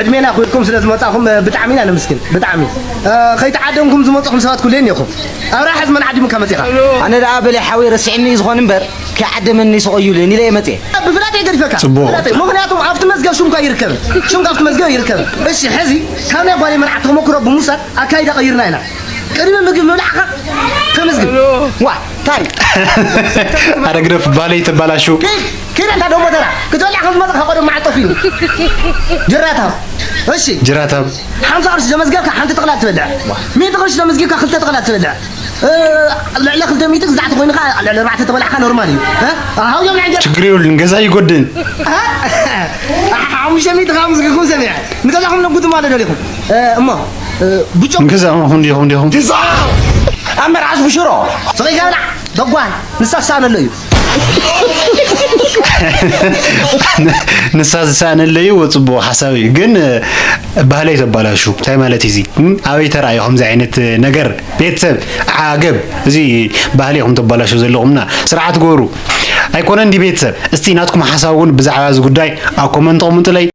ዕድሜና ኣኽቢርኩም ስለ ዝመጻኹም፣ እ፣ ብጣዕሚ ኢና ነመስግን። ብጣዕሚ፣ እ፣ ከይተዓደምኩም ዝመጻኹም ሰባት ኩሉ እኒኹም። ኣብርሃ ሕዚ መን ዓዲሙካ መጺኻ? ኣነ ደኣ በለ ሓወይ ረሲዕኒ እዩ ዝኾን እምበር፣ ከይዓደመኒ ስቕ እዩ ኢሉኒ ኢለ እየ መጽየ። ብፍላጥ እየ ገዲፈካ። ጽቡቕ። ብፍላጥ እየ። ምኽንያቱም ኣብቲ መዝገብ ሽምካ ይርከብ። ሽምካ ኣብቲ መዝገብ ይርከብ። እሺ፣ ሕዚ ካብ ናይ ጓለይ መርዓ ተመክሮ ብምውሳድ ኣካይዳ ቀይርና ኢና። ቅድሚ ምግቢ ምብላዕካ ተመዝግብ። ዋ፣ ታይ? ኣረ ግደፍ፣ ባህለይ ተባላሹ። ኪድ፣ ኪድ፣ እንታ ደሞ ተራ ክትበልዕ ከም ዝመጽእ ካብ ቀደም መዓልቲ ጠፊኡ። ጅራታም። እሺ። ጅራታም። ሓምሳ ቅርሺ ዘመዝገብካ ሓንቲ ጥቕላል ትበልዕ። ሚእቲ ቅርሺ ዘመዝገብካ ክልተ ጥቕላል ትበልዕ። እ፣ ልዕሊ ክልተ ሚእቲ ግዛዕ ተኾይኑ ኸዓ ልዕሊ ኣርባዕተ ተበላዕካ ኖርማል እዩ። እ? ሃውዮም ናይ እንጀራ። ችግር የብሉን፣ ገዛ ይጎድን። እ? ሓሙሽተ ሚእቲ ካብ ምስግኹም ሰሚዐ። ንገዛኹም ነጉዱ ማለት ደሊኹም። እ፣ እሞ፣ እ፣ ብጮ- ንገዛ ኹም ዲኹም ዲኹም። ድዛ! ኣብ መርዓስ ብሽሮ! ስቕ ኢልካ ብላዕ፣ ደጓል፣ ንሳ ትሳነሎ እዩ። ንሳ ዝሳነለዩ ጽቡቕ ሓሳብ እዩ። ግን፣ እ፣ ባህለይ ተባላሹ። እንታይ ማለት እዩ እዚ? እም? ኣበይ ተራእዩ ከምዚ ዓይነት ነገር? ቤተሰብ፣ ዓገብ። እዚ ባህሊ ኢኹም ተባላሹ ዘለኹምና። ስርዓት ግበሩ። ኣይኮነን ድዩ ቤተሰብ? እስቲ ናትኩም ሓሳብ እውን ብዛዕባ እዚ ጉዳይ ኣብ ኮመንት ኣቕምጡለይ።